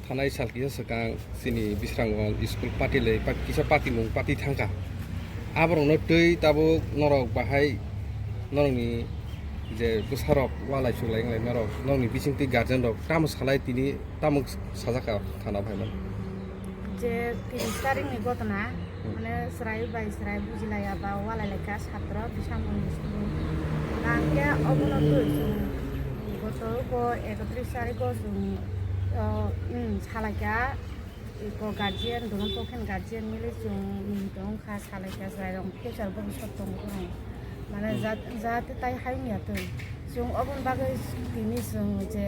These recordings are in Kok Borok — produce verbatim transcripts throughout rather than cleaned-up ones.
Thanai sal kisa swkang chini Bisramganj school party lai pa-, kisa party mung party thangkha. Aborokno twi tabuk norok bahai norokni je bwsarok walai chuklai wnglai norok, norokni bisingtwi guardian rok tamo salai tini tamo sajakha thana phaimani. Je tris tarikni gotona, hmm, mane chwrai bai chwrai bujilaiya ba walai laikha satro Bisramganj school. Hwnkhe obono twi chwng goto bo ekotris tariko chwng, o, hmm, salaikha. Eko guardian, dono pokhen guardian mili chwng mili tongkha, salaikha chwrairok future bhobishyot tongo borok. Mane hmm, jat-, jate tai hayung ya twi. Chwng oboni bagwi tini chwng je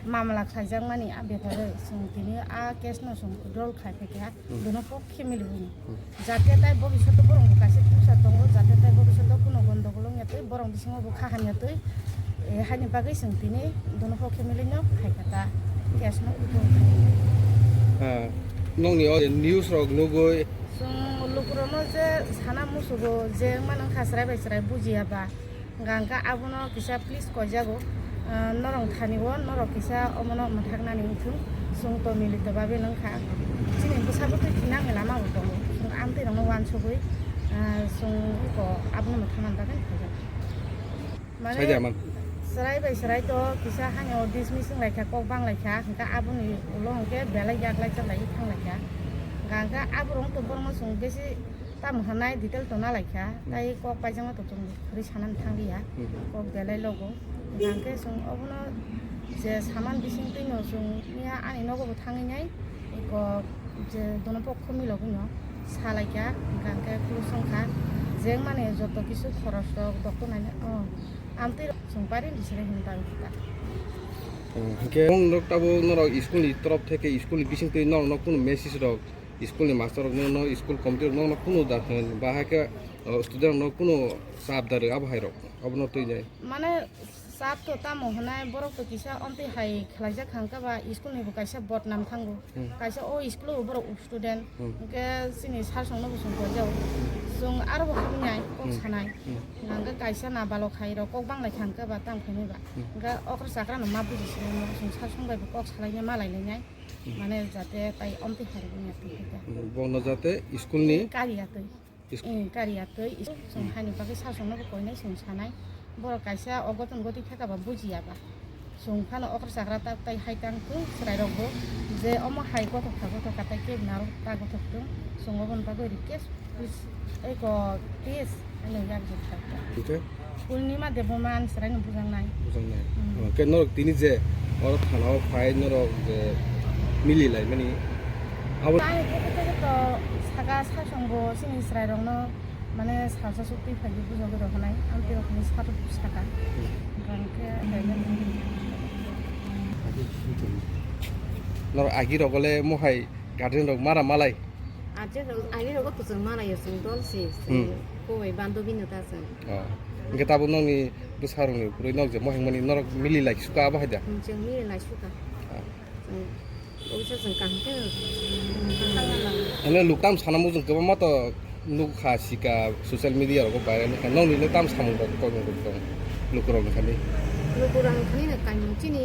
mamla khlaijakmani a bepare chwng tini a case no chwng withdraw khai phaikha, hmm, dono pokhe mili hwnwi. Hmm. Jate tai bhobishoto borok bo kaisa future tongo, jate tai bhobishoto kuno gondogol wngya twi, borok bisingo bo kha hamya twi, eh, haini bagwi chwng tini dono pokhe milino khaikha ta case no withdraw. Ah, nokni o news rok nugwi. Chwng lukurokno je sana musugo je wngmano wngkha chwrai bai chwrai bujiya ba. Hwnkha hwnkhe abono kisa please koijago, ah, norok thani o norok kisa omono mwthaknani wngthung, chwng to milito babe wngkha. Chini bwsabo twi thinangni lama bo tongo, chwng amtwi rokno uansugwi, ah, chwng eko abono mwthaknani bagwi khaijak. Mane, saidi aman, chwrai bai chwrai to kisa hani o dismiss wnglaikha, kok banglaikha, hwnkhe aboni ulo hwnkhe belai yaklai chaklai thanglaikha. Hwnkha hwnkhe aborok to borokno chwng besi tamo hwnai detail tongna laikha, hmm, tai kok paijakma to chwng khwrwi sanani thangliya, hmm, kok belai logo. Hwnkhe chwng obono je saman bisingtwino chwng miya ani nogo bo thangwi nai, kok je dono pokho milogwino salaikha, hwnkhe khulus wngkha, je mani joto kisu khoros rok doctor naina, oh, amtwi rok chwng parin bisini hwnwi bagwi kha. Hmm, hwnkhe norok tabuk norok school ni torof theke school ni bisingtwi norokno kunu message rok school ni master rok no, no school committee rok no, no kunu da hwn, ba hai khe, uh, student rok no kunu chap da rw abo hai rok, abo no twi jai. Mane chap to tamo hwnai, borok to kisa omtwi hai khlaijak hwnkha ba school ni bo kaisa bodnam thango. Hmm. Kaisa o school o borok student, hmm, hwnkhe chini sir song no bo chwng koijao. Chwng aro bo hamya kok, hmm, sanai. Hmm. Hwnkhe kaisa na balok hai rok kok banglai thangkha ba tamo khainai ba. Hmm. Hwnkhe okra chakra no ma buji sinai, chwng sir song bai bo kok salainai ma lainai. Mane jate tai omtwi hai rwgwi ya twi hai ta. Bono jate school ni kariya twi. Is- Eh, kariya twi is-, chwng, hmm, haini bagwi sasongno bo koinai chwng sanai. Borok kaisa o goton goti khe kaba bujiya ba. Chwng phano okra chakra ta tai hai tang thung chwrai rok bo je omo hai gothok kha gothok kha tai kebo narwk ta gothok thung. Chwng oboni bagwi request. Eko T S ano yak jok thak ta. Hwnkhe? Purnima Debbarma ang chwraino bujaknai. Bujaknai. Hmm. Oh, khe norok tini je oro thana o phai norok je mili lai mani. Abo tai pokoto to saka sasong bo chini chwrairokno mane salsa sukti phai bujagwi rw hwnai. Ang tei rokni satok saka. Hmm. Hwnkhe norok agi rok le mohai guardian rok mara malai. Agi rok, agi rogo to chwng malaio, chwng dol se, chwng, hmm, kubai bandobi no ta chwng. Oh. Hwnkhe tabuk nokni bwsarokni kwrwi nok je moheng mani norok mili lai suka abo hai da? Hmm, chwng mili lai suka. Ah. Chwng, obisa chwng kaham khe, hmm, thangna nango. Ano luk tam sana mujung kwbangma to nukha sika social media rogo viral wngkha. Nokni no tam samung rok tong rok tong lukurok ni kani. Lukurok ni kani no kaimung chini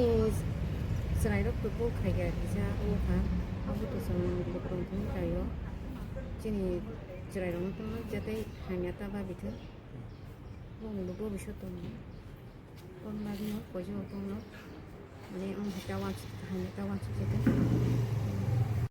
chwrai rok to bo khai kha kisa wngkha. Abo to chwng lukurok ni kani kaio. Chini chwrairokno tongma jatei hamya ta babithwng. Bongni bo bobiswt tongo. Kon bagwino koijo bongno. Mane wng hai ta wansuk, hamya ta wansuk jatei.